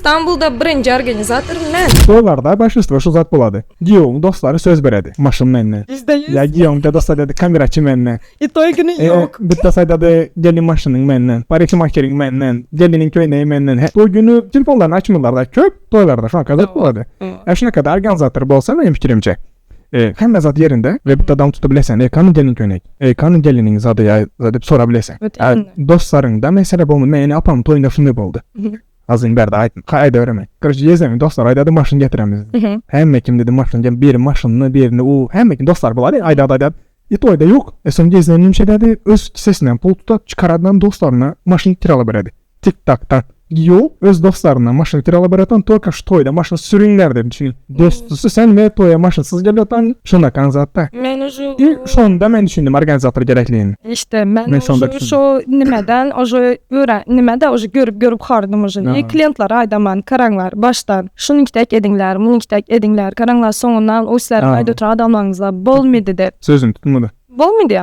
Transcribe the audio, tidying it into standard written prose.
Istanbulda birinji organizator men. Toýlarda başinstwo şu zat bolady. Giýewiň dostlary söz beredi. Maşyn mende. %100. Ýa giýewiň dadasy aýdady kameraçy mende. I toý güni ýok. Bittesi aýdady gelin maşynyň menden, parikmaheryň menden, geliniň köýnegi menden. Toý güni telefonlaryny açmazlar-da köp toýlarda şonaka zat bolady. Ä şunakada organizator bolsa meniň pikirimçe hemme zat ýerinde we bitte adam tutup bileseň e kany gelin köýnek, e kany geliniň zady ýa zat diýip sorap bileseň. Ä dostlaryňda mesele bolmady. Meniň apamyň toýunda şunday boldy. Azyn bärde aýt, aýdaberemen. Korоче, ýezemin dostlar aýdady maşyn getiremiz. Hemme kim dedi maşyn gel, biri maşynyny, birini u, hemme kim dostlar bolady, aýdady aýdady. I toýda ýok. E soň ýezenim näme ededi, öz kisesinden pul tutup çykaradynam dostlaryna maşyn kirala beredi. Tik takdan. Giýew öz dostlaryna maşyn kirala beretan tolko şu toýda maşyn sürüňler diýip düşünip. Dostusy sen we toýa maşynsyz gelýotan şondakan zatda. Men uje I şonda men düşündim organizator gerekligini. İşte men Men şonda uje düşündim. şo nimeden uje öwren nimede uje görüp görüp hardym uje. I klientlere aýdaman karaňlar başdan şunuňkitek ediňler munuňkitek ediňler karaňlar soňundan o sizler aýda oturan adamlaryňyzla bolmydy dep. Sözüni tutmady. Bolmydy.